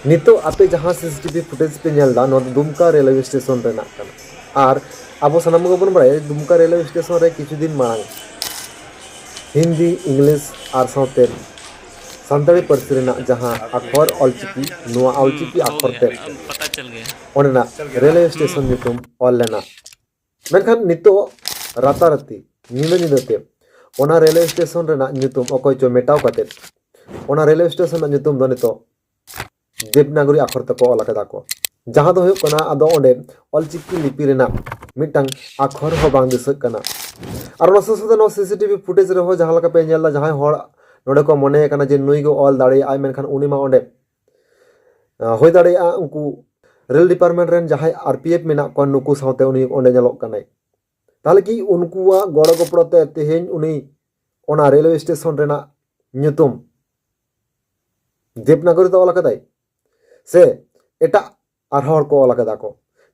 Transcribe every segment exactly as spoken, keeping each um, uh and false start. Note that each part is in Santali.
ᱱᱤᱛᱚᱜ ᱟᱯᱮ ᱡᱟᱦᱟᱸ ᱥᱤᱥᱤᱴᱤᱵᱷᱤ ᱯᱷᱩᱴᱮᱡᱽ ᱯᱮ ᱧᱮᱞ ᱮᱫᱟ, ᱱᱚᱣᱟ ᱫᱚ ᱫᱩᱢᱠᱟ ᱨᱮᱞᱣᱮ ᱥᱴᱮᱥᱚᱱ ᱨᱮᱱᱟᱜ ᱠᱟᱱᱟ᱾ ᱟᱨ ᱟᱵᱚ ᱥᱟᱱᱟᱢ ᱜᱮᱵᱚᱱ ᱵᱟᱲᱟᱭᱟ, ᱫᱩᱢᱠᱟ ᱨᱮᱞᱣᱮ ᱥᱴᱮᱥᱚᱱ ᱨᱮ ᱠᱤᱪᱷᱩ ᱫᱤᱱ ᱢᱟᱲᱟᱝ ᱦᱤᱱᱫᱤ, ᱤᱝᱞᱤᱥ ᱟᱨ ᱥᱟᱶᱛᱮ ᱥᱟᱱᱛᱟᱲᱤ ᱯᱟᱹᱨᱥᱤ ᱨᱮᱱᱟᱜ ᱡᱟᱦᱟᱸ ᱟᱠᱷᱚᱨ ᱚᱞᱪᱤᱠᱤ, ᱱᱚᱣᱟ ᱚᱞᱪᱤᱠᱤ ᱟᱠᱷᱚᱨ ᱛᱮ ᱚᱸᱰᱮᱱᱟᱜ ᱨᱮᱞᱣᱮ ᱥᱴᱮᱥᱚᱱ ᱧᱩᱛᱩᱢ ᱚᱞ ᱞᱮᱱᱟ᱾ ᱢᱮᱱᱠᱷᱟᱱ ᱱᱤᱛᱚᱜ ᱨᱟᱛᱟᱨᱟᱛᱤ, ᱧᱤᱫᱟᱹ ᱧᱤᱫᱟᱹ ᱛᱮ ᱚᱱᱟ ᱨᱮᱞᱣᱮ ᱥᱴᱮᱥᱚᱱ ᱨᱮᱱᱟᱜ ᱧᱩᱛᱩᱢ ᱚᱠᱚᱭ ᱪᱚ ᱢᱮᱴᱟᱣ ᱠᱟᱛᱮ ᱚᱱᱟ ᱨᱮᱞᱣᱮ ᱥᱴᱮᱥᱚᱱ ᱨᱮᱱᱟᱜ ᱧᱩᱛᱩᱢ ᱫᱚ ᱱᱤᱛᱚᱜ ᱫᱮᱵᱽᱱᱟᱜᱚᱨᱤ ᱟᱠᱷᱚᱨ ᱛᱮᱠᱚ ᱚᱞ ᱟᱠᱟᱫᱟ ᱠᱚ, ᱡᱟᱦᱟᱸ ᱫᱚ ᱦᱩᱭᱩᱜ ᱠᱟᱱᱟ ᱟᱫᱚ ᱚᱸᱰᱮ ᱚᱞᱪᱤᱠᱤ ᱞᱤᱯᱤ ᱨᱮᱱᱟᱜ ᱢᱤᱫᱴᱟᱝ ᱟᱠᱷᱚᱨ ᱦᱚᱸ ᱵᱟᱝ ᱫᱤᱥᱟᱹᱜ ᱠᱟᱱᱟ᱾ ᱟᱨ ᱚᱱᱟ ᱥᱟᱶ ᱥᱟᱶᱛᱮ ᱱᱚᱣᱟ ᱥᱤᱥᱤᱴᱤᱵᱷᱤ ᱯᱷᱩᱴᱮᱡᱽ ᱨᱮᱦᱚᱸ ᱡᱟᱦᱟᱸ ᱞᱮᱠᱟ ᱯᱮ ᱧᱮᱞ ᱮᱫᱟ, ᱡᱟᱦᱟᱸᱭ ᱦᱚᱲ ᱱᱚᱰᱮ ᱠᱚ ᱢᱚᱱᱮ ᱠᱟᱱᱟ ᱡᱮ ᱱᱩᱭ ᱜᱮ ᱚᱞ ᱫᱟᱲᱮᱭᱟᱜᱼᱟᱭ, ᱢᱮᱱᱠᱷᱟᱱ ᱩᱱᱤ ᱢᱟ ᱚᱸᱰᱮ, ᱟᱸ, ᱦᱩᱭ ᱫᱟᱲᱮᱭᱟᱜᱼᱟ ᱩᱱᱠᱩ ᱨᱮᱞ ᱰᱤᱯᱟᱨᱴᱢᱮᱱᱴ ᱨᱮᱱ ᱡᱟᱦᱟᱸᱭ ᱟᱨ ᱯᱤ ᱮᱯᱷ ᱢᱮᱱᱟᱜ ᱠᱚᱣᱟ, ᱱᱩᱠᱩ ᱥᱟᱶᱛᱮ ᱩᱱᱤ ᱚᱸᱰᱮ ᱧᱮᱞᱚᱜ ᱠᱟᱱᱟᱭ᱾ ᱛᱟᱦᱚᱞᱮ ᱠᱤ ᱩᱱᱠᱩᱣᱟᱜ ᱜᱚᱲᱚ ᱜᱚᱯᱚᱲᱚ ᱛᱮ ᱛᱮᱦᱮᱧ ᱩᱱᱤ ᱚᱱᱟ ᱨᱮᱞᱣᱮ ᱥᱴᱮᱥᱚᱱ ᱨᱮᱱᱟᱜ ᱧᱩᱛᱩᱢ ᱫᱮᱵᱽᱱᱟᱜᱚᱨᱤ ᱛᱮ ᱚᱞ ᱟᱠᱟᱫᱟᱭ? ᱥᱮ ᱮᱴᱟᱜ ᱟᱨᱦᱚᱸ ᱦᱚᱲ ᱠᱚ ᱚᱞ ᱟᱠᱟᱫᱟ ᱠᱚ?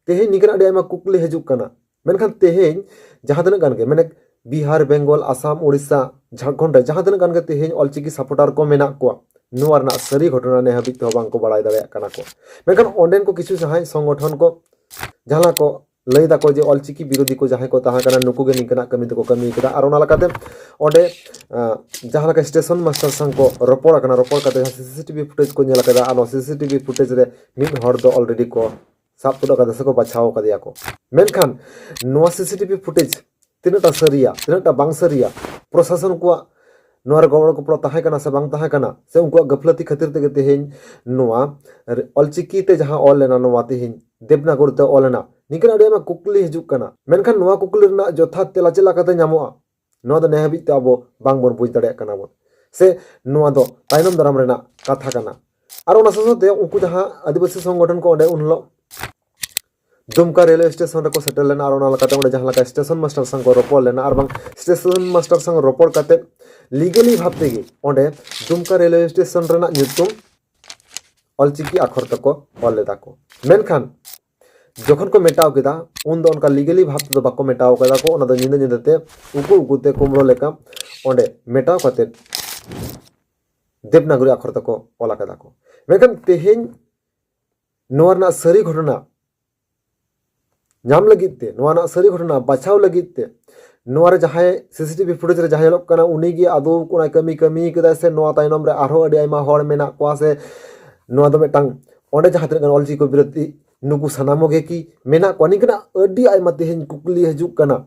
ᱛᱮᱦᱮᱧ ᱱᱤᱝᱠᱟᱹᱱᱟᱜ ᱟᱹᱰᱤ ᱟᱭᱢᱟ ᱠᱩᱠᱞᱤ ᱦᱤᱡᱩᱜ ᱠᱟᱱᱟ᱾ ᱢᱮᱱᱠᱷᱟᱱ ᱛᱮᱦᱮᱧ ᱡᱟᱦᱟᱸ ᱛᱤᱱᱟᱹᱜ ᱜᱟᱱ ᱜᱮ, ᱢᱟᱱᱮ, ᱵᱤᱦᱟᱨ, ᱵᱮᱝᱜᱚᱞ, ᱟᱥᱟᱢ, ᱩᱲᱤᱥᱥᱟ, ᱡᱷᱟᱲᱠᱷᱚᱸᱰ ᱨᱮ ᱡᱟᱦᱟᱸ ᱛᱤᱱᱟᱹᱜ ᱜᱟᱱ ᱜᱮ ᱛᱮᱦᱮᱧ ᱚᱞᱪᱤᱠᱤ ᱥᱟᱯᱚᱴᱟᱨ ᱠᱚ ᱢᱮᱱᱟᱜ ᱠᱚᱣᱟ, ᱱᱚᱣᱟ ᱨᱮᱱᱟᱜ ᱥᱟᱹᱨᱤ ᱜᱷᱚᱴᱚᱱᱟ ᱱᱤᱭᱟᱹ ᱦᱟᱹᱵᱤᱡ ᱛᱮᱦᱚᱸ ᱵᱟᱝ ᱠᱚ ᱵᱟᱲᱟᱭ ᱫᱟᱲᱮᱭᱟᱜ ᱠᱟᱱᱟ ᱠᱚ᱾ ᱢᱮᱱᱠᱷᱟᱱ ᱚᱸᱰᱮᱱ ᱠᱚ ᱠᱤᱪᱷᱩ ᱡᱟᱦᱟᱸᱭ ᱥᱚᱝᱜᱚᱴᱷᱚᱱ ᱠᱚ ᱡᱟᱦᱟᱸ ᱠᱚ ᱞᱟᱹᱭ ᱫᱟᱠᱚ ᱡᱮ ᱚᱞᱪᱤᱠᱤ ᱵᱤᱨᱳᱫᱷᱤ ᱠᱚ ᱡᱟᱦᱟᱸᱭ ᱠᱚ ᱛᱟᱦᱮᱸ ᱠᱟᱱᱟ, ᱱᱩᱠᱩ ᱜᱮ ᱱᱤᱝᱠᱟᱹᱱᱟᱜ ᱠᱟᱹᱢᱤ ᱫᱚᱠᱚ ᱠᱟᱹᱢᱤ ᱠᱟᱫᱟ᱾ ᱟᱨ ᱚᱱᱟ ᱞᱮᱠᱟᱛᱮ ᱚᱸᱰᱮ, ᱟᱸ, ᱡᱟᱦᱟᱸ ᱞᱮᱠᱟ ᱥᱴᱮᱥᱚᱱ ᱢᱟᱥᱴᱟᱨ ᱥᱟᱶ ᱠᱚ ᱨᱚᱯᱚᱲ ᱟᱠᱟᱱᱟ, ᱨᱚᱯᱚᱲ ᱠᱟᱛᱮ ᱡᱟᱦᱟᱸ ᱥᱤᱥᱤᱴᱤᱵᱷᱤ ᱯᱷᱩᱴᱮᱡᱽ ᱠᱚ ᱧᱮᱞ ᱟᱠᱟᱫᱟ, ᱟᱨ ᱱᱚᱣᱟ ᱥᱤᱥᱤᱴᱤᱵᱷᱤ ᱯᱷᱩᱴᱮᱡᱽ ᱨᱮ ᱢᱤᱫ ᱦᱚᱲ ᱫᱚ ᱚᱞᱨᱮᱰᱤ ᱠᱚ ᱥᱟᱵ ᱛᱩᱫ ᱟᱠᱟᱫᱟ ᱥᱮᱠᱚ ᱵᱟᱪᱷᱟᱣ ᱟᱠᱟᱫᱮᱭᱟ ᱠᱚ᱾ ᱢᱮᱱᱠᱷᱟᱱ ᱱᱚᱣᱟ ᱥᱤᱥᱤᱴᱤᱵᱷᱤ ᱯᱷᱩᱴᱮᱡᱽ ᱛᱤᱱᱟᱹᱜᱴᱟ ᱥᱟᱹᱨᱤᱭᱟ, ᱛᱤᱱᱟᱹᱜᱴᱟ ᱵᱟᱝ ᱥᱟᱹᱨᱤᱭᱟ, ᱯᱨᱚᱥᱟᱥᱚᱱ ᱠᱚᱣᱟᱜ ᱱᱚᱣᱟ ᱨᱮ ᱜᱚᱲᱚ ᱜᱚᱯᱚᱲᱚ ᱛᱟᱦᱮᱸ ᱠᱟᱱᱟ ᱥᱮ ᱵᱟᱝ ᱛᱟᱦᱮᱸ ᱠᱟᱱᱟ, ᱥᱮ ᱩᱱᱠᱩᱣᱟᱜ ᱜᱟᱹᱯᱷᱞᱟᱹᱛᱤ ᱠᱷᱟᱹᱛᱤᱨ ᱛᱮᱜᱮ ᱛᱮᱦᱮᱧ ᱱᱚᱣᱟ ᱚᱞᱪᱤᱠᱤ ᱛᱮ ᱡᱟᱦᱟᱸ ᱚᱞ ᱞᱮᱱᱟ, ᱱᱚᱣᱟ ᱛᱮᱦᱮᱧ ᱫᱮᱵᱽᱱᱟᱜᱚᱨᱤ ᱛᱮ ᱚᱞ ᱞᱮᱱᱟ, ᱱᱤᱝᱠᱟᱹᱱ ᱟᱹᱰᱤ ᱟᱭᱢᱟ ᱠᱩᱠᱞᱤ ᱦᱤᱡᱩᱜ ᱠᱟᱱᱟ᱾ ᱢᱮᱱᱠᱷᱟᱱ ᱱᱚᱣᱟ ᱠᱩᱠᱞᱤ ᱨᱮᱱᱟᱜ ᱡᱚᱛᱷᱟᱛ ᱛᱮᱞᱟ ᱪᱮᱫ ᱞᱮᱠᱟᱛᱮ ᱧᱟᱢᱚᱜᱼᱟ, ᱱᱚᱣᱟ ᱫᱚ ᱱᱤᱭᱟᱹ ᱦᱟᱹᱵᱤᱡ ᱛᱮ ᱟᱵᱚ ᱵᱟᱝᱵᱚᱱ ᱵᱩᱡᱽ ᱫᱟᱲᱮᱭᱟᱜ ᱠᱟᱱᱟ ᱵᱚᱱ, ᱥᱮ ᱱᱚᱣᱟ ᱫᱚ ᱛᱟᱭᱱᱚᱢ ᱫᱟᱨᱟᱢ ᱨᱮᱱᱟᱜ ᱠᱟᱛᱷᱟ ᱠᱟᱱᱟ᱾ ᱟᱨ ᱚᱱᱟ ᱥᱟᱶ ᱥᱟᱶᱛᱮ ᱩᱱᱠᱩ ᱡᱟᱦᱟᱸ ᱟᱹᱫᱤᱵᱟᱹᱥᱤ ᱥᱚᱝᱜᱚᱴᱷᱚᱱ ᱠᱚ ᱚᱸᱰᱮ ᱩᱱ ᱦᱤᱞᱳᱜ ᱫᱩᱢᱠᱟ ᱨᱮᱞᱣᱮ ᱥᱴᱮᱥᱚᱱ ᱨᱮᱠᱚ ᱥᱮᱴᱮᱨ ᱞᱮᱱᱟ, ᱟᱨ ᱚᱱᱟ ᱞᱮᱠᱟᱛᱮ ᱚᱸᱰᱮ ᱡᱟᱦᱟᱸ ᱞᱮᱠᱟ ᱥᱴᱮᱥᱚᱱ ᱢᱟᱥᱴᱟᱨ ᱥᱟᱶ ᱠᱚ ᱨᱚᱯᱚᱲ ᱞᱮᱱᱟ, ᱟᱨ ᱵᱟᱝ ᱥᱴᱮᱥᱚᱱ ᱢᱟᱥᱴᱟᱨ ᱥᱟᱶ ᱨᱚᱯᱚᱲ ᱠᱟᱛᱮ ᱞᱤᱜᱟᱞᱤ ᱵᱷᱟᱵᱽ ᱛᱮᱜᱮ ᱚᱸᱰᱮ ᱫᱩᱢᱠᱟ ᱨᱮᱞᱣᱮ ᱥᱴᱮᱥᱚᱱ ᱨᱮᱱᱟᱜ ᱧᱩᱛᱩᱢ ᱚᱞᱪᱤᱠᱤ ᱟᱠᱷᱚᱨ ᱛᱮᱠᱚ ᱚᱞ ᱞᱮᱫᱟ ᱠᱚ᱾ ᱢᱮᱱᱠᱷᱟᱱ ᱡᱚᱠᱷᱚᱱ ᱠᱚ ᱢᱮᱴᱟᱣ ᱠᱮᱫᱟ, ᱩᱱ ᱫᱚ ᱚᱱᱠᱟ ᱞᱤᱜᱟᱞᱤ ᱵᱷᱟᱵᱽ ᱛᱮᱫᱚ ᱵᱟᱠᱚ ᱢᱮᱴᱟᱣ ᱠᱟᱫᱟ ᱠᱚ, ᱚᱱᱟ ᱫᱚ ᱧᱤᱫᱟᱹ ᱧᱤᱫᱟᱹ ᱛᱮ ᱩᱠᱩ ᱩᱠᱩ ᱛᱮ ᱠᱩᱢᱲᱳ ᱞᱮᱠᱟ ᱚᱸᱰᱮ ᱢᱮᱴᱟᱣ ᱠᱟᱛᱮ ᱫᱮᱵᱽᱱᱟᱜᱚᱨᱤ ᱟᱠᱷᱚᱨ ᱛᱮᱠᱚ ᱚᱞ ᱟᱠᱟᱫᱟ ᱠᱚ᱾ ᱢᱮᱱᱠᱷᱟᱱ ᱛᱮᱦᱮᱧ ᱱᱚᱣᱟ ᱨᱮᱱᱟᱜ ᱥᱟᱹᱨᱤ ᱜᱷᱚᱴᱚᱱᱟ ᱧᱟᱢ ᱞᱟᱹᱜᱤᱫ ᱛᱮ, ᱱᱚᱣᱟ ᱨᱮᱱᱟᱜ ᱥᱟᱹᱨᱤ ᱜᱷᱚᱴᱚᱱᱟ ᱵᱟᱪᱷᱟᱣ ᱞᱟᱹᱜᱤᱫ ᱛᱮ, ᱱᱚᱣᱟ ᱨᱮ ᱡᱟᱦᱟᱸᱭ ᱥᱤᱥᱤᱴᱤᱵᱷᱤ ᱯᱷᱩᱴᱮᱡᱽ ᱨᱮ ᱡᱟᱦᱟᱸ ᱧᱮᱞᱚᱜ ᱠᱟᱱᱟ, ᱩᱱᱤᱜᱮ ᱟᱫᱚ ᱚᱱᱟ ᱠᱟᱹᱢᱤ ᱠᱟᱹᱢᱤ ᱠᱟᱫᱟᱭ ᱥᱮ ᱱᱚᱣᱟ ᱛᱟᱭᱱᱚᱢ ᱨᱮ ᱟᱨᱦᱚᱸ ᱟᱹᱰᱤ ᱟᱭᱢᱟ ᱦᱚᱲ ᱢᱮᱱᱟᱜ ᱠᱚᱣᱟ, ᱥᱮ ᱱᱚᱣᱟ ᱫᱚ ᱢᱤᱫᱴᱟᱝ ᱚᱸᱰᱮ ᱡᱟᱦᱟᱸ ᱛᱤᱱᱟᱹᱜ ᱜᱟᱱ ᱚᱞᱪᱤᱠᱤ ᱠᱚ ᱵᱤᱨᱳᱫᱷᱤ ᱱᱩᱠᱩ ᱥᱟᱱᱟᱢ ᱜᱮ ᱠᱤ ᱢᱮᱱᱟᱜ ᱠᱚᱣᱟ? ᱱᱤᱝᱠᱟᱹᱱᱟᱜ ᱟᱹᱰᱤ ᱟᱭᱢᱟ ᱛᱮᱦᱮᱧ ᱠᱩᱠᱞᱤ ᱦᱤᱡᱩᱜ ᱠᱟᱱᱟ᱾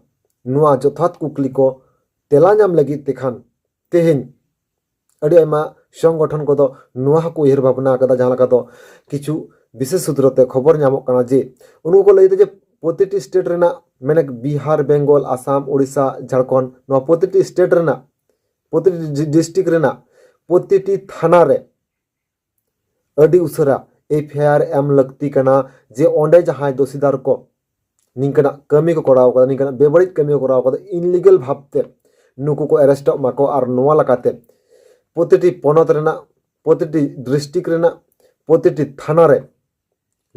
ᱱᱚᱣᱟ ᱡᱚᱛᱷᱟᱛ ᱠᱩᱠᱞᱤ ᱠᱚ ᱛᱮᱞᱟ ᱧᱟᱢ ᱞᱟᱹᱜᱤᱫ ᱛᱮᱠᱷᱟᱱ ᱛᱮᱦᱮᱧ ᱟᱹᱰᱤ ᱟᱭᱢᱟ ᱥᱚᱝᱜᱚᱴᱷᱚᱱ ᱠᱚᱫᱚ ᱱᱚᱣᱟ ᱦᱚᱸᱠᱚ ᱩᱭᱦᱟᱹᱨ ᱵᱷᱟᱵᱽᱱᱟ ᱟᱠᱟᱫᱟ, ᱡᱟᱦᱟᱸ ᱞᱮᱠᱟ ᱫᱚ ᱠᱤᱪᱷᱩ ᱵᱤᱥᱮᱥ ᱥᱩᱛᱨᱚ ᱛᱮ ᱠᱷᱚᱵᱚᱨ ᱧᱟᱢᱚᱜ ᱠᱟᱱᱟ ᱡᱮ ᱩᱱᱠᱩ ᱠᱚ ᱞᱟᱹᱭᱫᱟ ᱡᱮ ᱯᱨᱚᱛᱤᱴᱤ ᱥᱴᱮᱴ ᱨᱮᱱᱟᱜ, ᱢᱟᱱᱮ ᱵᱤᱦᱟᱨ, ᱵᱮᱝᱜᱚᱞ, ᱟᱥᱟᱢ, ᱳᱰᱤᱥᱟ, ᱡᱷᱟᱲᱠᱷᱚᱸᱰ, ᱱᱚᱣᱟ ᱯᱨᱚᱛᱤᱴᱤ ᱥᱴᱮᱴ ᱨᱮᱱᱟᱜ, ᱯᱨᱚᱛᱤᱴᱤ ᱰᱤ-, ᱰᱤᱥᱴᱨᱤᱠᱴ ᱨᱮᱱᱟᱜ ᱯᱨᱚᱛᱤᱴᱤ ᱛᱷᱟᱱᱟ ᱨᱮ ᱟᱹᱰᱤ ᱩᱥᱟᱹᱨᱟ ᱮᱯᱷ ᱟᱭ ᱟᱨ ᱮᱢ ᱞᱟᱹᱠᱛᱤ ᱠᱟᱱᱟ, ᱡᱮ ᱚᱸᱰᱮ ᱡᱟᱦᱟᱸᱭ ᱫᱳᱥᱤᱫᱟᱨ ᱠᱚ ᱱᱤᱝᱠᱟᱹᱱᱟᱜ ᱠᱟᱹᱢᱤ ᱠᱚ ᱠᱚᱨᱟᱣ ᱠᱟᱫᱟ, ᱱᱤᱝᱠᱟᱹᱱᱟᱜ ᱵᱮᱵᱟᱹᱲᱤᱡ ᱠᱟᱹᱢᱤ ᱠᱚ ᱠᱚᱨᱟᱣ ᱠᱟᱫᱟ, ᱤᱱᱞᱤᱜᱟᱞ ᱵᱷᱟᱵᱽᱛᱮ ᱱᱩᱠᱩ ᱠᱚ ᱮᱨᱮᱥᱴᱚᱜ ᱢᱟᱠᱚ᱾ ᱟᱨ ᱱᱚᱣᱟ ᱞᱮᱠᱟᱛᱮ ᱯᱨᱚᱛᱤᱴᱤ ᱯᱚᱱᱚᱛ ᱨᱮᱱᱟᱜ, ᱯᱨᱚᱛᱤᱴᱤ ᱰᱤᱥᱴᱨᱤᱠᱴ ᱨᱮᱱᱟᱜ, ᱯᱨᱚᱛᱤᱴᱤ ᱛᱷᱟᱱᱟ ᱨᱮ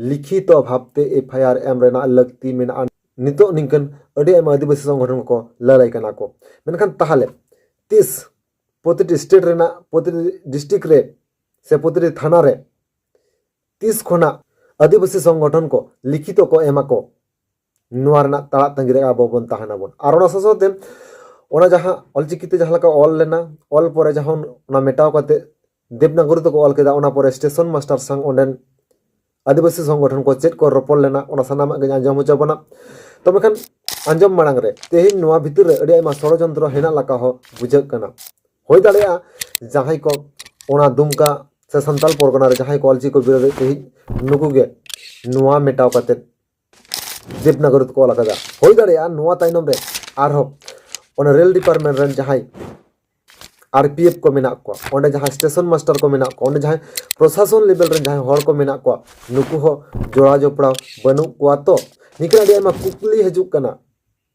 ᱞᱤᱠᱷᱤᱛᱚ ᱵᱷᱟᱵᱽᱛᱮ ᱮᱯᱷ ᱟᱭ ᱟᱨ ᱮᱢ ᱨᱮᱱᱟᱜ ᱞᱟᱹᱠᱛᱤ ᱢᱮᱱᱟᱜᱼᱟ᱾ ᱱᱤᱛᱚᱜ ᱱᱤᱝᱠᱟᱹᱱ ᱟᱹᱰᱤ ᱟᱭᱢᱟ ᱟᱹᱫᱤᱵᱟᱹᱥᱤ ᱥᱚᱝᱜᱚᱴᱷᱚᱱ ᱠᱚ ᱞᱟᱹᱞᱟᱹᱭ ᱠᱟᱱᱟ ᱠᱚ᱾ ᱢᱮᱱᱠᱷᱟᱱ ᱛᱟᱦᱚᱞᱮ ᱛᱤᱥ ᱯᱨᱚᱛᱤᱴᱤ ᱥᱴᱮᱴ ᱨᱮᱱᱟᱜ, ᱯᱨᱚᱛᱤᱴᱤ ᱰᱤᱥᱴᱨᱤᱠᱴ ᱨᱮ ᱥᱮ ᱯᱨᱚᱛᱤᱴᱤ ᱛᱷᱟᱱᱟ ᱨᱮ ᱛᱤᱥ ᱠᱷᱚᱱᱟᱜ ᱟᱹᱫᱤᱵᱟᱹᱥᱤ ᱥᱚᱝᱜᱚᱴᱷᱚᱱ ᱠᱚ ᱞᱤᱠᱷᱤᱛᱚ ᱠᱚ ᱮᱢᱟ ᱠᱚ? ᱱᱚᱣᱟ ᱨᱮᱱᱟᱜ ᱛᱟᱲᱟᱜ ᱛᱟᱺᱜᱤ ᱨᱮ ᱟᱵᱚ ᱵᱚᱱ ᱛᱟᱦᱮᱱᱟᱵᱚᱱ᱾ ᱟᱨ ᱚᱱᱟ ᱥᱟᱶ ᱥᱟᱶᱛᱮ ᱚᱱᱟ ᱡᱟᱦᱟᱸ ᱚᱞᱪᱤᱠᱤ ᱛᱮ ᱡᱟᱦᱟᱸ ᱞᱮᱠᱟ ᱚᱞ ᱞᱮᱱᱟ, ᱚᱞ ᱯᱚᱨᱮ ᱡᱚᱠᱷᱚᱱ ᱚᱱᱟ ᱢᱮᱴᱟᱣ ᱠᱟᱛᱮ ᱫᱮᱵᱽᱱᱟᱜᱚᱨᱤ ᱛᱮᱠᱚ ᱚᱞ ᱠᱮᱫᱟ, ᱚᱱᱟ ᱯᱚᱨᱮ ᱥᱴᱮᱥᱚᱱ ᱢᱟᱥᱴᱟᱨ ᱥᱟᱝ ᱚᱸᱰᱮᱱ ᱟᱹᱫᱤᱵᱟᱹᱥᱤ ᱥᱚᱝᱜᱚᱴᱷᱚᱱ ᱠᱚ ᱪᱮᱫ ᱠᱚ ᱨᱚᱯᱚᱲ ᱞᱮᱱᱟ, ᱚᱱᱟ ᱥᱟᱱᱟᱢᱟᱜ ᱜᱤᱧ ᱟᱸᱡᱚᱢ ᱦᱚᱪᱚ ᱵᱚᱱᱟ᱾ ᱛᱚᱵᱮ ᱠᱷᱟᱱ ᱟᱸᱡᱚᱢ ᱢᱟᱲᱟᱝ ᱨᱮ ᱛᱮᱦᱮᱧ ᱱᱚᱣᱟ ᱵᱷᱤᱛᱤᱨ ᱨᱮ ᱟᱹᱰᱤ ᱟᱭᱢᱟ ᱥᱚᱲᱚᱡᱚᱱᱛᱨᱚ ᱦᱮᱱᱟᱜ ᱞᱮᱠᱟ ᱦᱚᱸ ᱵᱩᱡᱷᱟᱹᱜ ᱠᱟᱱᱟ᱾ ᱦᱩᱭ ᱫᱟᱲᱮᱭᱟᱜᱼᱟ ᱡᱟᱦᱟᱸᱭ ᱠᱚ ᱚᱱᱟ ᱫᱩᱢᱠᱟ ᱥᱮ ᱥᱟᱱᱛᱟᱞ ᱯᱚᱨᱜᱚᱱᱟ ᱨᱮ ᱡᱟᱦᱟᱸᱭ ᱠᱚ ᱚᱞᱪᱤᱠᱤ ᱠᱚ ᱵᱤᱨᱳᱫᱷ ᱛᱮᱦᱮᱧ ᱱᱩᱠᱩ ᱜᱮ ᱱᱚᱣᱟ ᱢᱮᱴᱟᱣ ᱠᱟᱛᱮ ᱫᱮᱵᱽᱱᱟᱜᱚᱨᱤ ᱛᱮᱠᱚ ᱚᱞ ᱟᱠᱟᱫᱟ᱾ ᱦᱩᱭ ᱫᱟᱲᱮᱭᱟᱜᱼᱟ ᱱᱚᱣᱟ ᱛᱟᱭᱱᱚᱢ ᱨᱮ ᱟᱨᱦᱚᱸ ᱚᱱᱟ ᱨᱮᱞ ᱰᱤᱯᱟᱨᱴᱢᱮᱱᱴ ᱨᱮᱱ ᱡᱟᱦᱟᱸᱭ ᱟᱨ ᱯᱤ ᱮᱯᱷ ᱠᱚ ᱢᱮᱱᱟᱜ ᱠᱚᱣᱟ, ᱚᱸᱰᱮ ᱡᱟᱦᱟᱸᱭ ᱥᱴᱮᱥᱚᱱ ᱢᱟᱥᱴᱟᱨ ᱠᱚ ᱢᱮᱱᱟᱜ ᱠᱚᱣᱟ, ᱚᱸᱰᱮ ᱡᱟᱦᱟᱸᱭ ᱯᱨᱚᱥᱟᱥᱚᱱ ᱞᱮᱵᱮᱞ ᱨᱮᱱ ᱡᱟᱦᱟᱸᱭ ᱦᱚᱲ ᱠᱚ ᱢᱮᱱᱟᱜ ᱠᱚᱣᱟ, ᱱᱩᱠᱩ ᱦᱚᱸ ᱡᱚᱲᱟᱣ ᱡᱚᱯᱲᱟᱣ ᱵᱟᱹᱱᱩᱜ ᱠᱚᱣᱟ᱾ ᱛᱚ ᱱᱤᱝᱠᱟᱹᱱ ᱟᱹᱰᱤ ᱟᱭᱢᱟ ᱠᱩᱠᱞᱤ ᱦᱤᱡᱩᱜ ᱠᱟᱱᱟ᱾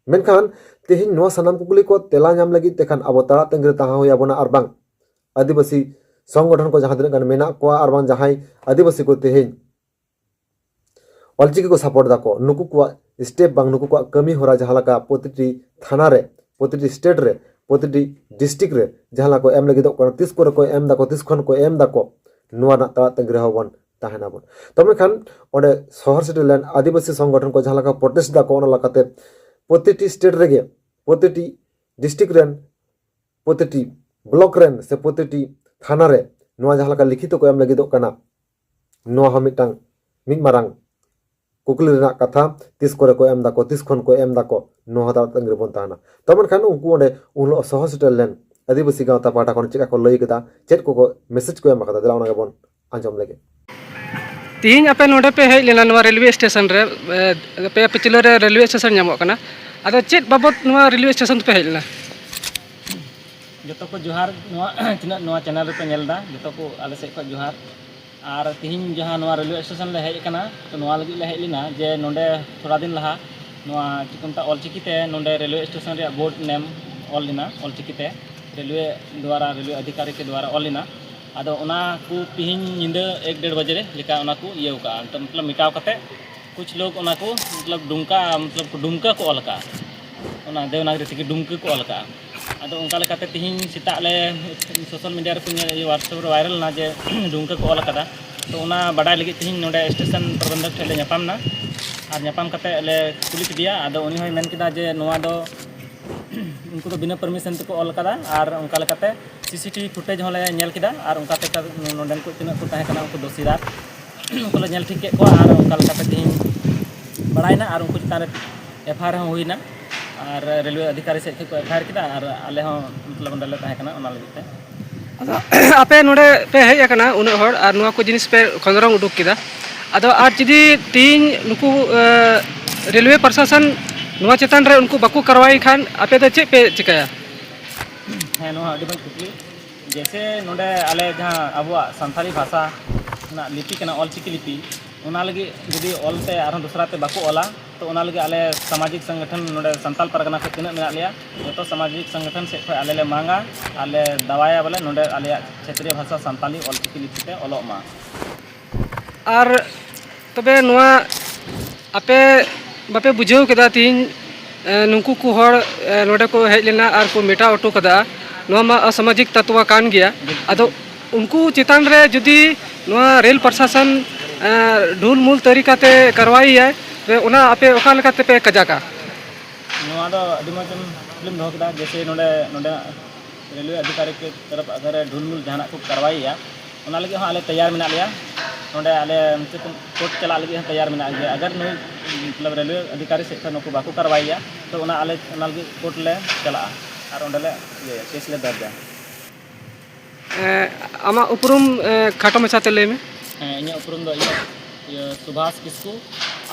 ᱢᱮᱱᱠᱷᱟᱱ ᱛᱮᱦᱮᱧ ᱱᱚᱣᱟ ᱥᱟᱱᱟᱢ ᱠᱩᱠᱞᱤ ᱠᱚ ᱛᱮᱞᱟ ᱧᱟᱢ ᱞᱟᱹᱜᱤᱫ ᱛᱮᱠᱷᱟᱱ ᱟᱵᱚ ᱛᱟᱲᱟᱜ ᱛᱟᱺᱜᱤ ᱨᱮ ᱛᱟᱦᱮᱸ ᱦᱩᱭ ᱟᱵᱚᱱᱟ, ᱟᱨ ᱵᱟᱝ ᱟᱹᱫᱤᱵᱟᱹᱥᱤ ᱥᱚᱝᱜᱚᱴᱷᱚᱱ ᱠᱚ ᱡᱟᱦᱟᱸ ᱛᱤᱱᱟᱹᱜ ᱜᱟᱱ ᱢᱮᱱᱟᱜ ᱠᱚᱣᱟ, ᱟᱨ ᱵᱟᱝ ᱡᱟᱦᱟᱸᱭ ᱟᱹᱫᱤᱵᱟᱹᱥᱤ ᱠᱚ ᱛᱮᱦᱮᱧ ᱚᱞᱪᱤᱠᱤ ᱠᱚ ᱥᱟᱯᱳᱨᱴ ᱫᱟᱠᱚ, ᱱᱩᱠᱩ ᱠᱚᱣᱟᱜ ᱥᱴᱮᱯ ᱵᱟᱝ ᱱᱩᱠᱩ ᱠᱚᱣᱟᱜ ᱠᱟᱹᱢᱤ ᱦᱚᱨᱟ ᱡᱟᱦᱟᱸ ᱞᱮᱠᱟ ᱯᱨᱚᱛᱤᱴᱤ ᱛᱷᱟᱱᱟ ᱨᱮ, ᱯᱨᱚᱛᱤᱴᱤ ᱥᱴᱮᱴ ᱨᱮ, ᱯᱨᱚᱛᱤᱴᱤ ᱰᱤᱥᱴᱨᱤᱠᱴ ᱨᱮ ᱡᱟᱦᱟᱸ ᱞᱮᱠᱟ ᱠᱚ ᱮᱢ ᱞᱟᱹᱜᱤᱫᱚᱜ ᱠᱟᱱᱟ, ᱛᱤᱥ ᱠᱚᱨᱮ ᱠᱚ ᱮᱢ ᱫᱟᱠᱚ, ᱛᱤᱥ ᱠᱷᱚᱱ ᱠᱚ ᱮᱢ ᱫᱟᱠᱚ, ᱱᱚᱣᱟ ᱨᱮᱱᱟᱜ ᱛᱟᱲᱟᱜ ᱛᱟᱺᱜᱤ ᱨᱮᱦᱚᱸ ᱵᱚᱱ ᱛᱟᱦᱮᱱᱟᱵᱚᱱ᱾ ᱛᱚᱵᱮ ᱠᱷᱟᱱ ᱚᱸᱰᱮ ᱥᱚᱦᱚᱨ ᱥᱮᱴᱮᱨ ᱞᱮᱱ ᱟᱹᱫᱤᱵᱟᱹᱥᱤ ᱥᱚᱝᱜᱚᱴᱷᱚᱱ ᱠᱚ ᱡᱟᱦᱟᱸ ᱞᱮᱠᱟ ᱯᱨᱚᱴᱮᱥᱴ ᱫᱟᱠᱚ, ᱚᱱᱟ ᱞᱮᱠᱟᱛᱮ ᱯᱨᱚᱛᱤᱴᱤ ᱥᱴᱮᱴ ᱨᱮᱜᱮ, ᱯᱨᱚᱛᱤᱴᱤ ᱰᱤᱥᱴᱨᱤᱠᱴ ᱨᱮᱱ, ᱯᱨᱚᱛᱤᱴᱤ ᱵᱞᱚᱠ ᱨᱮᱱ ᱥᱮ ᱯᱨᱚᱛᱤᱴᱤ ᱛᱷᱟᱱᱟ ᱨᱮ ᱱᱚᱣᱟ ᱡᱟᱦᱟᱸ ᱞᱮᱠᱟ ᱞᱤᱠᱷᱤᱛᱚ ᱠᱚ ᱮᱢ ᱞᱟᱹᱜᱤᱫᱚᱜ ᱠᱟᱱᱟ, ᱱᱚᱣᱟ ᱦᱚᱸ ᱢᱤᱫᱴᱟᱝ ᱢᱤᱫ ᱢᱟᱨᱟᱝ ᱠᱩᱠᱞᱤ ᱨᱮᱱᱟᱜ ᱠᱟᱛᱷᱟ, ᱛᱤᱥ ᱠᱚᱨᱮ ᱠᱚ ᱮᱢ ᱫᱟᱠᱚ, ᱛᱤᱥ ᱠᱷᱚᱱ ᱠᱚ ᱮᱢ ᱫᱟᱠᱚ, ᱱᱚᱣᱟ ᱦᱚᱸ ᱛᱟᱲᱟᱜ ᱛᱟᱺᱜᱤ ᱨᱮᱵᱚᱱ ᱛᱟᱦᱮᱱᱟ᱾ ᱛᱚ ᱢᱮᱱᱠᱷᱟᱱ ᱩᱱᱠᱩ ᱚᱸᱰᱮ ᱩᱱ ᱦᱤᱞᱳᱜ ᱥᱚᱦᱚᱨ ᱥᱮᱴᱮᱨ ᱞᱮᱱ ᱟᱹᱫᱤᱵᱟᱹᱥᱤ ᱜᱟᱶᱛᱟ ᱯᱟᱦᱴᱟ ᱠᱷᱚᱱ ᱪᱮᱫ ᱞᱮᱠᱟ ᱠᱚ ᱞᱟᱹᱭ ᱠᱮᱫᱟ, ᱪᱮᱫ ᱠᱚᱠᱚ ᱢᱮᱥᱮᱡᱽ ᱠᱚ ᱮᱢ ᱟᱠᱟᱫᱟ, ᱫᱮᱞᱟ ᱚᱱᱟ ᱜᱮᱵᱚᱱ ᱟᱸᱡᱚᱢ ᱞᱮᱜᱮ᱾ ᱛᱤᱦᱤᱧ ᱟᱯᱮ ᱱᱚᱰᱮ ᱯᱮ ᱦᱮᱡ ᱞᱮᱱᱟ ᱱᱚᱣᱟ ᱨᱮᱞᱣᱮ ᱥᱴᱮᱥᱚᱱ ᱨᱮ, ᱮ, ᱟᱯᱮ ᱯᱤᱪᱷᱞᱟᱹ ᱨᱮ ᱨᱮᱞᱣᱮ ᱥᱴᱮᱥᱚᱱ ᱧᱟᱢᱚᱜ ᱠᱟᱱᱟ, ᱟᱫᱚ ᱪᱮᱫ ᱵᱟᱵᱚᱛ ᱱᱚᱣᱟ ᱨᱮᱞᱣᱮ ᱥᱴᱮᱥᱚᱱ ᱫᱚᱯᱮ ᱦᱮᱡ ᱞᱮᱱᱟ? ᱡᱚᱛᱚ ᱠᱚ ᱡᱚᱦᱟᱨ, ᱱᱚᱣᱟ ᱛᱤᱱᱟᱹᱜ ᱱᱚᱣᱟ ᱪᱮᱱᱮᱞ ᱨᱮᱯᱮ ᱧᱮᱞ ᱮᱫᱟ, ᱡᱚᱛᱚ ᱠᱚ ᱟᱞᱮ ᱥᱮᱫ ᱠᱷᱚᱱ ᱡᱚᱦᱟᱨ᱾ ᱟᱨ ᱛᱤᱦᱤᱧ ᱡᱟᱦᱟᱸ ᱱᱚᱣᱟ ᱨᱮᱞᱣᱮ ᱥᱴᱮᱥᱚᱱ ᱞᱮ ᱦᱮᱡ ᱟᱠᱟᱱᱟ, ᱛᱚ ᱱᱚᱣᱟ ᱞᱟᱹᱜᱤᱫ ᱞᱮ ᱦᱮᱡ ᱞᱮᱱᱟ ᱡᱮ ᱱᱚᱰᱮ ᱛᱷᱚᱲᱟ ᱫᱤᱱ ᱞᱟᱦᱟ ᱱᱚᱣᱟ ᱪᱮᱫ ᱠᱚ ᱢᱮᱛᱟᱜᱼᱟ, ᱚᱞᱪᱤᱠᱤ ᱛᱮ ᱱᱚᱰᱮ ᱨᱮᱞᱣᱮ ᱥᱴᱮᱥᱚᱱ ᱨᱮᱭᱟᱜ ᱵᱳᱨᱰ ᱱᱮᱢ ᱚᱞ ᱞᱮᱱᱟ, ᱚᱞᱪᱤᱠᱤ ᱛᱮ ᱨᱮᱞᱣᱮ ᱫᱣᱟᱨᱟ, ᱨᱮᱞᱣᱮ ᱚᱫᱷᱤᱠᱟᱨᱤ ᱠᱚ ᱫᱣᱟᱨᱟ ᱚᱞ ᱞᱮᱱᱟ᱾ ᱟᱫᱚ ᱚᱱᱟ ᱠᱚ ᱛᱤᱦᱤᱧ ᱧᱤᱫᱟᱹ ᱮᱠ ᱰᱮᱲ ᱵᱟᱡᱮ ᱨᱮ ᱞᱮᱠᱟ ᱚᱱᱟ ᱠᱚ ᱤᱭᱟᱹᱣ ᱠᱟᱜᱼᱟ, ᱢᱚᱛᱞᱚᱵ ᱢᱮᱴᱟᱣ ᱠᱟᱛᱮ ᱠᱩᱪ ᱞᱳᱜ ᱚᱱᱟ ᱠᱚ ᱢᱚᱛᱞᱚᱵ ᱰᱩᱢᱠᱟ, ᱢᱚᱛᱞᱚᱵ ᱰᱩᱢᱠᱟ ᱠᱚ ᱚᱞ ᱟᱠᱟᱜᱼᱟ, ᱚᱱᱟ ᱫᱮᱵᱽᱱᱟᱜᱽᱨᱤ ᱛᱮᱜᱮ ᱰᱩᱢᱠᱟ ᱠᱚ ᱚᱞ ᱟᱠᱟᱜᱼᱟ᱾ ᱟᱫᱚ ᱚᱱᱠᱟ ᱞᱮᱠᱟᱛᱮ ᱛᱤᱦᱤᱧ ᱥᱮᱛᱟᱜ ᱞᱮ ᱥᱳᱥᱟᱞ ᱢᱤᱰᱤᱭᱟ ᱨᱮᱠᱚ ᱧᱮᱞ, WhatsApp ᱨᱮ ᱵᱷᱟᱭᱨᱟᱞ ᱮᱱᱟ ᱡᱮ ᱰᱩᱢᱠᱟ ᱠᱚ ᱚᱞ ᱟᱠᱟᱫᱟ᱾ ᱛᱚ ᱚᱱᱟ ᱵᱟᱰᱟᱭ ᱞᱟᱹᱜᱤᱫ ᱛᱤᱦᱤᱧ ᱱᱚᱰᱮ ᱥᱴᱮᱥᱚᱱ ᱯᱨᱚᱵᱚᱱᱫᱷᱚᱠ ᱴᱷᱮᱱ ᱞᱮ ᱧᱟᱯᱟᱢ ᱮᱱᱟ᱾ ᱟᱨ ᱧᱟᱯᱟᱢ ᱠᱟᱛᱮ ᱞᱮ ᱠᱩᱞᱤ ᱠᱮᱫᱮᱭᱟ, ᱟᱫᱚ ᱩᱱᱤ ᱦᱚᱸᱭ ᱢᱮᱱ ᱠᱮᱫᱟ ᱡᱮ ᱱᱚᱣᱟ ᱫᱚ ᱩᱱᱠᱩ ᱫᱚ ᱵᱤᱱᱟᱹ ᱯᱟᱨᱢᱤᱥᱚᱱ ᱛᱮᱠᱚ ᱚᱞ ᱟᱠᱟᱫᱟ᱾ ᱟᱨ ᱚᱱᱠᱟ ᱞᱮᱠᱟᱛᱮ ᱥᱤᱥᱤᱴᱤᱵᱷᱤ ᱯᱷᱩᱴᱮᱡᱽ ᱦᱚᱸᱞᱮ ᱧᱮᱞ ᱠᱮᱫᱟ᱾ ᱟᱨ ᱚᱱᱠᱟ ᱛᱮ ᱱᱚᱰᱮᱱ ᱠᱚ ᱛᱤᱱᱟᱹᱜ ᱠᱚ ᱛᱟᱦᱮᱸ ᱠᱟᱱᱟ ᱩᱱᱠᱩ ᱫᱚᱥᱤᱫᱟᱨ ᱩᱱᱠᱩ ᱞᱮ ᱧᱮᱞ ᱴᱷᱤᱠ ᱠᱮᱫ ᱠᱚᱣᱟ᱾ ᱟᱨ ᱚᱱᱠᱟ ᱞᱮᱠᱟᱛᱮ ᱛᱮᱦᱮᱧ ᱵᱟᱲᱟᱭᱮᱱᱟ ᱟᱨ ᱩᱱᱠᱩ ᱪᱮᱛᱟᱱ ᱨᱮ ᱮᱯᱷ ᱟᱭ ᱟᱨ ᱦᱚᱸ ᱦᱩᱭᱱᱟ᱾ ᱟᱨ ᱨᱮᱞᱣᱮ ᱚᱫᱷᱤᱠᱟᱨᱤ ᱥᱮᱫ ᱠᱷᱚᱱ ᱠᱚ ᱮᱯᱷ ᱟᱭ ᱟᱨ ᱠᱮᱫᱟ ᱟᱨ ᱟᱞᱮ ᱦᱚᱸ ᱢᱚᱛᱞᱚᱵ ᱚᱸᱰᱮ ᱞᱮ ᱛᱟᱦᱮᱸ ᱠᱟᱱᱟ ᱚᱱᱟ ᱞᱟᱹᱜᱤᱫ ᱛᱮ᱾ ᱟᱫᱚ ᱟᱯᱮ ᱱᱚᱰᱮ ᱯᱮ ᱦᱮᱡ ᱟᱠᱟᱱᱟ ᱩᱱᱟᱹᱜ ᱦᱚᱲ ᱟᱨ ᱱᱚᱣᱟ ᱠᱚ ᱡᱤᱱᱤᱥ ᱯᱮ ᱠᱷᱚᱸᱫᱽᱨᱚᱝ ᱩᱰᱩᱠ ᱠᱮᱫᱟ, ᱟᱫᱚ ᱟᱨ ᱡᱩᱫᱤ ᱛᱮᱦᱮᱧ ᱱᱩᱠᱩ, ᱮ, ᱨᱮᱞᱣᱮ ᱯᱨᱚᱥᱟᱥᱚᱱ ᱱᱚᱣᱟ ᱪᱮᱛᱟᱱ ᱨᱮ ᱩᱱᱠᱩ ᱵᱟᱠᱚ ᱠᱟᱨᱣᱟᱭ ᱠᱷᱟᱱ ᱟᱯᱮ ᱫᱚ ᱪᱮᱫ ᱯᱮ ᱪᱤᱠᱟᱹᱭᱟ? ᱦᱮᱸ, ᱱᱚᱣᱟ ᱟᱹᱰᱤ ᱢᱚᱡᱽ ᱠᱩᱠᱞᱤ᱾ ᱡᱮᱭᱥᱮ ᱱᱚᱰᱮ ᱟᱞᱮ ᱡᱟᱦᱟᱸ ᱟᱵᱚᱣᱟᱜ ᱥᱟᱱᱛᱟᱲᱤ ᱵᱷᱟᱥᱟ ᱨᱮᱱᱟᱜ ᱞᱤᱯᱤ ᱠᱟᱱᱟ, ᱚᱞᱪᱤᱠᱤ ᱞᱤᱯᱤ, ᱚᱱᱟ ᱞᱟᱹᱜᱤᱫ ᱡᱩᱫᱤ ᱚᱞ ᱛᱮ ᱟᱨᱦᱚᱸ ᱫᱚᱥᱨᱟ ᱛᱮ ᱵᱟᱠᱚ ᱚᱞᱟ, ᱛᱚ ᱚᱱᱟ ᱞᱟᱹᱜᱤᱫ ᱟᱞᱮ ᱥᱟᱢᱟᱡᱤᱠ ᱥᱚᱝᱜᱚᱴᱷᱚᱱ ᱱᱚᱰᱮ ᱥᱟᱱᱛᱟᱲ ᱯᱟᱨᱜᱟᱱᱟ ᱠᱷᱚᱱ ᱛᱤᱱᱟᱹᱜ ᱢᱮᱱᱟᱜ ᱞᱮᱭᱟ, ᱡᱚᱛᱚ ᱥᱟᱢᱟᱡᱤᱠ ᱥᱚᱝᱜᱚᱴᱷᱚᱱ ᱥᱮᱫ ᱠᱷᱚᱱ ᱟᱞᱮ ᱞᱮ ᱢᱟᱝᱟ ᱟᱨ ᱞᱮ ᱫᱟᱣᱟᱭᱟ ᱵᱚᱞᱮ ᱱᱚᱰᱮ ᱟᱞᱮᱭᱟᱜ ᱠᱷᱮᱛᱨᱤᱭᱚ ᱵᱷᱟᱥᱟ ᱥᱟᱱᱛᱟᱞᱤ ᱚᱞᱪᱤᱠᱤ ᱞᱤᱯᱤ ᱛᱮ ᱚᱞᱚᱜ ᱢᱟ᱾ ᱟᱨ ᱛᱚᱵᱮ ᱱᱚᱣᱟ ᱟᱯᱮ ᱵᱟᱯᱮ ᱵᱩᱡᱷᱟᱹᱣ ᱠᱮᱫᱟ ᱛᱤᱦᱤᱧ, ᱮ, ᱱᱩᱠᱩ ᱠᱚ ᱦᱚᱲ, ᱮ, ᱱᱚᱰᱮ ᱠᱚ ᱦᱮᱡ ᱞᱮᱱᱟ ᱟᱨ ᱠᱚ ᱢᱮᱴᱟᱣ ᱦᱚᱴᱚ ᱠᱟᱫᱟ, ᱱᱚᱣᱟ ᱢᱟ ᱚᱥᱟᱢᱟᱡᱤᱠ ᱛᱟᱛᱣᱟ ᱠᱟᱱ ᱜᱮᱭᱟ᱾ ᱟᱫᱚ ᱩᱱᱠᱩ ᱪᱮᱛᱟᱱ ᱨᱮ ᱡᱩᱫᱤ ᱱᱚᱣᱟ ᱨᱮᱞ ᱯᱨᱚᱥᱟᱥᱚᱱ ᱰᱷᱩᱞᱢᱩᱞ ᱛᱟᱹᱨᱤᱠᱟᱛᱮ ᱠᱟᱨᱣᱟᱭ ᱭᱟᱭ, ᱚᱱᱟ ᱟᱯᱮ ᱚᱠᱟ ᱞᱮᱠᱟ ᱛᱮᱯᱮ ᱠᱟᱡᱟᱠᱟ? ᱱᱚᱣᱟ ᱫᱚ ᱟᱹᱰᱤ ᱢᱚᱡᱽ ᱮᱢ ᱠᱩᱠᱞᱤᱢ ᱫᱚᱦᱚ ᱠᱮᱫᱟ᱾ ᱡᱮᱭᱥᱮ ᱱᱚᱰᱮ ᱱᱚᱰᱮᱱᱟᱜ ᱨᱮᱞᱣᱮ ᱚᱫᱷᱤᱠᱟᱨᱤ ᱠᱚ ᱛᱚᱨᱚᱯ ᱟᱜᱟᱨ ᱰᱷᱩᱞᱢᱩᱞ ᱡᱟᱦᱟᱱᱟᱜ ᱠᱚ ᱠᱟᱨᱣᱟᱭ ᱭᱟ, ᱚᱱᱟ ᱞᱟᱹᱜᱤᱫ ᱦᱚᱸ ᱟᱞᱮ ᱛᱮᱭᱟᱨ ᱢᱮᱱᱟᱜ ᱞᱮᱭᱟ᱾ ᱱᱚᱰᱮ ᱟᱞᱮ ᱠᱳᱨᱴ ᱪᱟᱞᱟᱜ ᱞᱟᱹᱜᱤᱫ ᱦᱚᱸ ᱛᱮᱭᱟᱨ ᱢᱮᱱᱟᱜ ᱞᱮᱭᱟ᱾ ᱟᱜᱟᱨ ᱱᱩᱭ ᱢᱚᱛᱞᱚᱵ ᱨᱮᱞᱣᱮ ᱚᱫᱷᱤᱠᱟᱨᱤ ᱥᱮᱫ ᱠᱷᱚᱱ ᱱᱩᱠᱩ ᱵᱟᱠᱚ ᱠᱟᱨᱣᱟᱭ ᱭᱟ, ᱛᱚ ᱚᱱᱟ ᱟᱞᱮ ᱚᱱᱟ ᱞᱟᱹᱜᱤᱫ ᱠᱳᱨᱴ ᱞᱮ ᱪᱟᱞᱟᱜᱼᱟ ᱟᱨ ᱚᱸᱰᱮ ᱞᱮ ᱤᱭᱟᱹᱭᱟ, ᱠᱮᱥ ᱞᱮ ᱫᱚᱨᱡᱟ᱾ ᱟᱢᱟᱜ ᱩᱯᱨᱩᱢ ᱠᱷᱟᱴᱚ ᱢᱟᱪᱷᱟᱛᱮ ᱞᱟᱹᱭ ᱢᱮ᱾ ᱦᱮᱸ, ᱤᱧᱟᱹᱜ ᱩᱯᱨᱩᱢ ᱫᱚ ᱤᱧᱟᱹᱜ ᱤᱭᱟᱹ ᱥᱩᱵᱷᱟᱥ ᱠᱤᱥᱠᱩ,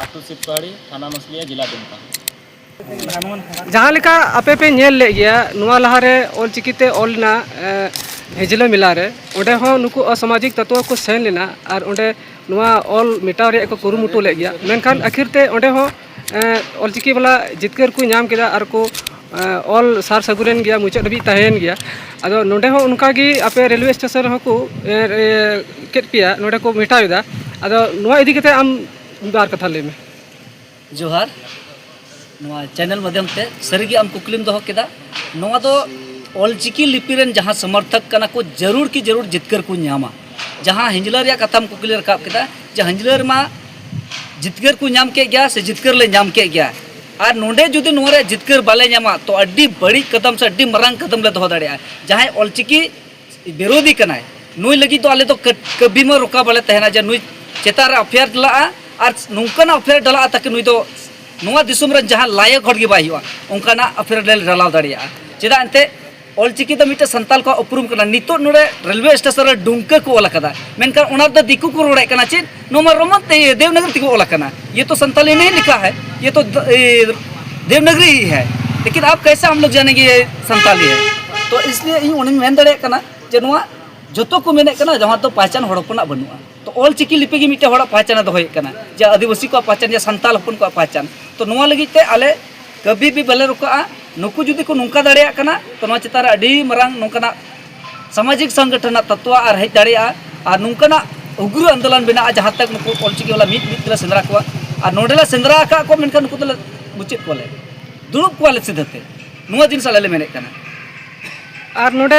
ᱟᱹᱛᱩ ᱥᱤᱵᱯᱟᱦᱟᱲᱤ, ᱛᱷᱟᱱᱟ ᱢᱟᱹᱥᱞᱤᱭᱟ, ᱡᱮᱞᱟ ᱫᱩᱢᱠᱟ᱾ ᱡᱟᱦᱟᱸ ᱞᱮᱠᱟ ᱟᱯᱮ ᱯᱮ ᱧᱮᱞ ᱞᱮᱫ ᱜᱮᱭᱟ, ᱱᱚᱣᱟ ᱞᱟᱦᱟᱨᱮ ᱚᱞᱪᱤᱠᱤᱛᱮ ᱚᱞ ᱨᱮᱱᱟᱜ ᱦᱤᱡᱽᱞᱟᱹ ᱢᱮᱞᱟ ᱨᱮ, ᱚᱸᱰᱮ ᱦᱚᱸ ᱱᱩᱠᱩ ᱚᱥᱟᱢᱟᱡᱤᱠ ᱛᱚᱛᱣᱚ ᱠᱚ ᱥᱮᱱ ᱞᱮᱱᱟ ᱟᱨ ᱚᱸᱰᱮ ᱱᱚᱣᱟ ᱚᱞ ᱢᱮᱴᱟᱣ ᱨᱮᱭᱟᱜ ᱠᱚ ᱠᱩᱨᱩᱢᱩᱴᱩ ᱞᱮᱫ ᱜᱮᱭᱟ᱾ ᱢᱮᱱᱠᱷᱟᱱ ᱟᱹᱠᱷᱤᱨ ᱛᱮ ᱚᱸᱰᱮ ᱦᱚᱸ ᱚᱞᱪᱤᱠᱤ ᱵᱟᱞᱟ ᱡᱤᱛᱠᱟᱹᱨ ᱠᱚ ᱧᱟᱢ ᱠᱮᱫᱟ ᱟᱨ ᱠᱚ ᱚᱞ ᱥᱟᱨ ᱥᱟᱹᱜᱩᱱᱮᱱ ᱜᱮᱭᱟ, ᱢᱩᱪᱟᱹᱫ ᱦᱟᱹᱵᱤᱡ ᱛᱟᱦᱮᱸᱭᱮᱱ ᱜᱮᱭᱟ᱾ ᱟᱫᱚ ᱱᱚᱸᱰᱮ ᱦᱚᱸ ᱚᱱᱠᱟᱜᱮ ᱟᱯᱮ ᱨᱮᱞᱣᱮ ᱥᱴᱮᱥᱚᱱ ᱨᱮᱦᱚᱸ ᱠᱚ ᱠᱮᱫ ᱯᱮᱭᱟ, ᱱᱚᱸᱰᱮ ᱠᱚ ᱢᱮᱴᱟᱣ ᱮᱫᱟ᱾ ᱟᱫᱚ ᱱᱚᱣᱟ ᱤᱫᱤ ᱠᱟᱛᱮ ᱟᱢ ᱵᱟᱨ ᱠᱟᱛᱷᱟ ᱞᱟᱹᱭ ᱢᱮ᱾ ᱡᱚᱦᱟᱨ᱾ ᱱᱚᱣᱟ ᱪᱮᱱᱮᱞ ᱢᱟᱫᱽᱫᱷᱚᱢ ᱛᱮ ᱥᱟᱹᱨᱤᱜᱮ ᱟᱢ ᱠᱩᱠᱞᱤᱢ ᱫᱚᱦᱚ ᱠᱮᱫᱟ᱾ ᱱᱚᱣᱟ ᱫᱚ ᱚᱞᱪᱤᱠᱤ ᱞᱤᱯᱤ ᱨᱮᱱ ᱡᱟᱦᱟᱸ ᱥᱚᱢᱚᱨᱛᱷᱚᱠ ᱠᱟᱱᱟ ᱠᱚ, ᱡᱟᱹᱨᱩᱲ ᱠᱤ ᱡᱟᱹᱨᱩᱲ ᱡᱤᱛᱠᱟᱹᱨ ᱠᱚ ᱧᱟᱢᱟ᱾ ᱡᱟᱦᱟᱸ ᱦᱤᱧᱡᱽᱞᱟᱹ ᱨᱮᱭᱟᱜ ᱠᱟᱛᱷᱟᱢ ᱠᱩᱠᱞᱤ ᱨᱟᱠᱟᱵ ᱠᱮᱫᱟ, ᱡᱮ ᱦᱤᱧᱡᱽᱞᱟᱹ ᱨᱮᱢᱟ ᱡᱤᱛᱠᱟᱹᱨ ᱠᱚ ᱧᱟᱢ ᱠᱮᱫ ᱜᱮᱭᱟ ᱥᱮ ᱡᱤᱛᱠᱟᱹᱨ ᱞᱮ ᱧᱟᱢ ᱠᱮᱫ ᱜᱮᱭᱟ, ᱟᱨ ᱱᱚᱰᱮ ᱡᱩᱫᱤ ᱱᱚᱣᱟ ᱨᱮᱭᱟᱜ ᱡᱤᱛᱠᱟᱹᱨ ᱵᱟᱞᱮ ᱧᱟᱢᱟ, ᱛᱚ ᱟᱹᱰᱤ ᱵᱟᱹᱲᱤᱡ ᱠᱟᱫᱟᱢ ᱥᱮ ᱟᱹᱰᱤ ᱢᱟᱨᱟᱝ ᱠᱟᱫᱟᱢ ᱞᱮ ᱫᱚᱦᱚ ᱫᱟᱲᱮᱭᱟᱜᱼᱟ᱾ ᱡᱟᱦᱟᱸᱭ ᱚᱞᱪᱤᱠᱤ ᱵᱤᱨᱳᱫᱷᱤ ᱠᱟᱱᱟᱭ, ᱱᱩᱭ ᱞᱟᱹᱜᱤᱫ ᱫᱚ ᱟᱞᱮ ᱫᱚ ᱠᱟᱹ-, ᱠᱟᱹᱵᱤ ᱢᱟ ᱨᱚᱠᱟ ᱵᱟᱞᱮ ᱛᱟᱦᱮᱱᱟ ᱡᱮ ᱱᱩᱭ ᱪᱮᱛᱟᱱ ᱨᱮ ᱮᱯᱷ ᱟᱭ ᱟᱨ ᱰᱟᱞᱟᱜᱼᱟ, ᱟᱨ ᱱᱚᱝᱠᱟᱱᱟᱜ ᱮᱯᱷ ᱟᱭ ᱟᱨ ᱰᱟᱞᱟᱜᱼᱟ ᱛᱟᱠᱤ ᱱᱩᱭ ᱫᱚ ᱱᱚᱣᱟ ᱫᱤᱥᱚᱢ ᱨᱮᱱ ᱡᱟᱦᱟᱸ ᱞᱟᱭᱚᱠ ᱦᱚᱲ ᱜᱮ ᱵᱟᱭ ᱦᱩᱭᱩᱜᱼᱟ, ᱚᱱᱠᱟᱱᱟᱜ ᱮᱯᱷ ᱟᱭ ᱟᱨ ᱞᱮ ᱰᱟᱞᱟᱣ ᱫᱟᱲᱮᱭᱟᱜᱼᱟ᱾ ᱪᱮᱫᱟᱜ ᱮᱱᱛᱮ ᱚᱞᱪᱤᱠᱤ ᱫᱚ ᱢᱤᱫᱴᱮᱱ ᱥᱟᱱᱛᱟᱞ ᱠᱚᱣᱟᱜ ᱩᱯᱨᱩᱢ ᱠᱟᱱᱟ᱾ ᱱᱤᱛᱚᱜ ᱱᱚᱰᱮ ᱨᱮᱞᱣᱮ ᱥᱴᱮᱥᱚᱱ ᱨᱮ ᱰᱩᱢᱠᱟᱹ ᱠᱚ ᱚᱞ ᱟᱠᱟᱫᱟ, ᱢᱮᱱᱠᱷᱟᱱ ᱚᱱᱟ ᱨᱮᱫᱚ ᱫᱤᱠᱩ ᱠᱚ ᱨᱚᱲᱮᱫ ᱠᱟᱱᱟ᱾ ᱪᱮᱫ ᱱᱚᱣᱟ ᱢᱟ ᱨᱳᱢᱟᱱ ᱛᱮ, ᱫᱮᱵᱽᱱᱟᱜᱚᱨᱤ ᱛᱮᱠᱚ ᱚᱞ ᱟᱠᱟᱱᱟ? ᱭᱮ ᱛᱚ ᱥᱟᱱᱛᱟᱞᱤ ᱱᱟᱦᱤ ᱞᱤᱠᱷᱟ ᱦᱟᱭ, ᱭᱮ ᱛᱚ ᱫ-, ᱮ, ᱫᱮᱵᱽᱱᱟᱜᱚᱨᱤ ᱦᱤ ᱦᱟᱭ, ᱞᱮᱠᱤᱱ ᱟᱯ ᱠᱟᱭᱥᱮ ᱦᱟᱢ ᱞᱳᱜ ᱡᱟᱱᱮᱝᱜᱮ ᱭᱮ ᱥᱟᱱᱛᱟᱞᱤ ᱦᱟᱭ? ᱛᱚ ᱤᱥᱞᱤᱭᱮ ᱤᱧ ᱚᱱᱟᱧ ᱢᱮᱱ ᱫᱟᱲᱮᱭᱟᱜ ᱠᱟᱱᱟ ᱡᱮ ᱱᱚᱣᱟ ᱡᱚᱛᱚ ᱠᱚ ᱢᱮᱱᱮᱫ ᱠᱟᱱᱟ, ᱡᱟᱦᱟᱸ ᱫᱚ ᱯᱟᱦᱪᱟᱱ ᱦᱚᱲ ᱦᱚᱯᱚᱱᱟᱜ ᱵᱟᱹᱱᱩᱜᱼᱟ᱾ ᱛᱚ ᱚᱞ ᱪᱤᱠᱤ ᱞᱤᱯᱤ ᱜᱮ ᱢᱤᱫᱴᱮᱱ ᱦᱚᱲᱟᱜ ᱯᱟᱦᱪᱟᱱᱮ ᱫᱚᱦᱚᱭᱮᱫ ᱠᱟᱱᱟ, ᱡᱮ ᱟᱹᱫᱤᱵᱟᱹᱥᱤ ᱠᱚᱣᱟᱜ ᱯᱟᱦᱪᱟᱱ, ᱡᱮ ᱥᱟᱱᱛᱟᱞ ᱦᱚᱯᱚᱱ ᱠᱚᱣᱟᱜ ᱯᱟᱦᱪᱟᱱ᱾ ᱛᱚ ᱱᱚᱣᱟ ᱞᱟᱹᱜᱤᱫ ᱛᱮ ᱟᱞᱮ ᱠᱟᱹᱵᱷᱤ ᱵᱷᱤ ᱵᱟᱞᱮ ᱨᱩᱠᱟᱜᱼᱟ᱾ ᱱᱩᱠᱩ ᱡᱩᱫᱤ ᱠᱚ ᱱᱚᱝᱠᱟ ᱫᱟᱲᱮᱭᱟᱜ ᱠᱟᱱᱟ, ᱛᱚ ᱱᱚᱣᱟ ᱪᱮᱛᱟᱱ ᱨᱮ ᱟᱹᱰᱤ ᱢᱟᱨᱟᱝ ᱱᱚᱝᱠᱟᱱᱟᱜ ᱥᱟᱢᱟᱡᱤᱠ ᱥᱚᱝᱜᱚᱴᱷᱚᱱ ᱨᱮᱱᱟᱜ ᱛᱚᱛᱣᱟ ᱟᱨ ᱦᱮᱡ ᱫᱟᱲᱮᱭᱟᱜᱼᱟ᱾ ᱟᱨ ᱱᱚᱝᱠᱟᱱᱟᱜ ᱩᱜᱽᱨᱚ ᱟᱱᱫᱳᱞᱚᱱ ᱵᱮᱱᱟᱜᱼᱟ, ᱡᱟᱦᱟᱸ ᱛᱟᱠ ᱱᱩᱠᱩ ᱚᱞ ᱪᱤᱠᱤ ᱵᱟᱞᱟ ᱢᱤᱫ ᱢᱤᱫ ᱛᱮᱞᱮ ᱥᱮᱸᱫᱽᱨᱟ ᱠᱚᱣᱟ᱾ ᱟᱨ ᱱᱚᱰᱮ ᱞᱮ ᱥᱮᱸᱫᱽᱨᱟ ᱟᱠᱟᱫ ᱠᱚᱣᱟ, ᱢᱮᱱᱠᱷᱟᱱ ᱱᱩᱠᱩ ᱫᱚᱞᱮ ᱢᱩᱪᱟᱹᱫ ᱠᱚᱣᱟᱞᱮ, ᱫᱩᱲᱩᱵ ᱠᱚᱣᱟᱞᱮ ᱥᱤᱫᱷᱟᱹ ᱛᱮ᱾ ᱱᱚᱣᱟ ᱡᱤᱱᱤᱥ ᱟᱞᱮ ᱞᱮ ᱢᱮᱱᱮᱫ ᱠᱟᱱᱟ᱾ ᱟᱨ ᱱᱚᱰᱮ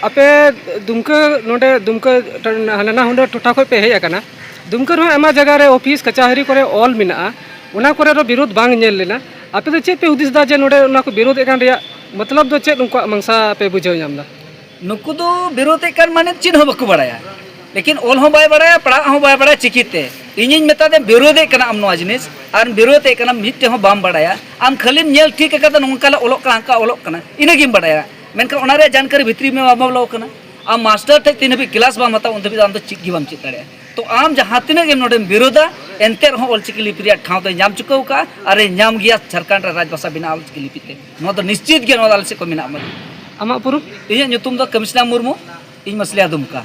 ᱟᱯᱮ ᱫᱩᱢᱠᱟᱹ, ᱱᱚᱰᱮ ᱫᱩᱢᱠᱟᱹ ᱱᱟᱱᱟ ᱦᱩᱱᱟᱹᱨ ᱴᱚᱴᱷᱟ ᱠᱷᱚᱱ ᱯᱮ ᱦᱮᱡ ᱟᱠᱟᱱᱟ᱾ ᱫᱩᱢᱠᱟᱹ ᱨᱮᱦᱚᱸ ᱟᱭᱢᱟ ᱡᱟᱭᱜᱟ ᱨᱮ ᱚᱯᱷᱤᱥ ᱠᱟᱪᱷᱟᱨᱤ ᱠᱚᱨᱮ ᱚᱞ ᱢᱮᱱᱟᱜᱼᱟ, ᱚᱱᱟ ᱠᱚᱨᱮ ᱫᱚ ᱵᱤᱨᱳᱫᱷ ᱵᱟᱝ ᱧᱮᱞ ᱞᱮᱱᱟ᱾ ᱟᱯᱮ ᱫᱚ ᱪᱮᱫ ᱯᱮ ᱦᱩᱫᱤᱥ ᱮᱫᱟ ᱡᱮ ᱱᱚᱰᱮ ᱚᱱᱟ ᱠᱚ ᱵᱤᱨᱳᱫᱷ ᱮᱫ ᱠᱟᱱ ᱨᱮᱭᱟᱜ ᱢᱚᱛᱞᱚᱵ ᱫᱚ ᱪᱮᱫ? ᱩᱱᱠᱩᱣᱟᱜ ᱢᱟᱝᱥᱟ ᱯᱮ ᱵᱩᱡᱷᱟᱹᱣ ᱧᱟᱢ ᱮᱫᱟ? ᱱᱩᱠᱩ ᱫᱚ ᱵᱤᱨᱳᱫᱷ ᱮᱫ ᱠᱟᱱ ᱢᱟᱱᱮ ᱪᱮᱫ ᱦᱚᱸ ᱵᱟᱠᱚ ᱵᱟᱲᱟᱭᱟ, ᱞᱮᱠᱤᱱ ᱚᱞ ᱦᱚᱸ ᱵᱟᱭ ᱵᱟᱲᱟᱭᱟ, ᱯᱟᱲᱦᱟᱜ ᱦᱚᱸ ᱵᱟᱭ ᱵᱟᱲᱟᱭᱟ ᱪᱤᱠᱤᱛᱮ᱾ ᱤᱧᱤᱧ ᱢᱮᱛᱟ ᱫᱮᱭᱟ, ᱵᱤᱨᱳᱫᱷ ᱮᱫ ᱠᱟᱱᱟ ᱟᱢ ᱱᱚᱣᱟ ᱡᱤᱱᱤᱥ, ᱟᱨ ᱵᱤᱨᱳᱫᱷ ᱮᱫ ᱠᱟᱱᱟᱢ, ᱢᱤᱫᱴᱮᱡ ᱦᱚᱸ ᱵᱟᱢ ᱵᱟᱲᱟᱭᱟ᱾ ᱟᱢ ᱠᱷᱟᱹᱞᱤᱢ ᱧᱮᱞ ᱴᱷᱤᱠ ᱟᱠᱟᱫᱟ ᱱᱚᱝᱠᱟ ᱞᱮ ᱚᱞᱚᱜ ᱠᱟᱱᱟ, ᱦᱟᱱᱠᱟ ᱚᱞᱚᱜ ᱠᱟᱱᱟ, ᱤᱱᱟᱹᱜᱮᱢ ᱵᱟᱲᱟᱭᱟ᱾ ᱢᱮᱱᱠᱷᱟᱱ ᱚᱱᱟ ᱨᱮᱭᱟᱜ ᱡᱟᱱᱠᱟᱨᱤ ᱵᱷᱤᱛᱨᱤ ᱢᱮ ᱵᱟᱢ ᱵᱚᱞᱚ ᱟᱠᱟᱱᱟ᱾ ᱟᱢ ᱢᱟᱥᱴᱟᱨ ᱴᱷᱮᱡ ᱛᱤᱱ ᱦᱟᱹᱵᱤᱡ ᱠᱞᱟᱥ ᱵᱟᱢ ᱦᱟᱛᱟᱣᱟ, ᱩᱱ ᱫᱷᱟᱹᱵᱤᱡ ᱫᱚ ᱟᱢ ᱫᱚ ᱪᱮᱫ ᱜᱮ ᱵᱟᱢ ᱪᱮᱫ ᱫᱟᱲᱮᱭᱟᱜᱼᱟ᱾ ᱛᱚ ᱟᱢ ᱡᱟᱦᱟᱸ ᱛᱤᱱᱟᱹᱜ ᱜᱮᱢ ᱱᱚᱰᱮᱢ ᱵᱤᱨᱳᱫᱷᱟ, ᱮᱱᱛᱮ ᱨᱮᱦᱚᱸ ᱚᱞᱪᱤᱠᱤ ᱞᱤᱯᱤ ᱨᱮᱭᱟᱜ ᱴᱷᱟᱶ ᱫᱚᱭ ᱧᱟᱢ ᱪᱩᱠᱟᱹᱣ ᱟᱠᱟᱫᱼᱟ, ᱟᱨᱮ ᱧᱟᱢ ᱜᱮᱭᱟ ᱡᱷᱟᱲᱠᱷᱚᱸᱰ ᱨᱮ ᱨᱟᱡᱽ ᱵᱷᱟᱥᱟ ᱵᱮᱱᱟᱣ ᱚᱞᱪᱤᱠᱤ ᱞᱤᱯᱤ ᱛᱮ᱾ ᱱᱚᱣᱟ ᱫᱚ ᱱᱤᱥᱪᱤᱛ ᱜᱮ, ᱱᱚᱣᱟ ᱫᱚ ᱟᱞᱮ ᱥᱮᱫ ᱠᱷᱚᱱ ᱢᱮᱱᱟᱜᱼᱟ᱾ ᱟᱢᱟᱜ ᱯᱩᱨᱩᱵ? ᱤᱧᱟᱹᱜ ᱧᱩᱛᱩᱢ ᱫᱚ ᱠᱟᱹᱢᱤᱥᱱᱟ ᱢᱩᱨᱢᱩ, ᱤᱧ ᱢᱟᱹᱥᱞᱤᱭᱟ ᱫᱩᱢᱠᱟ᱾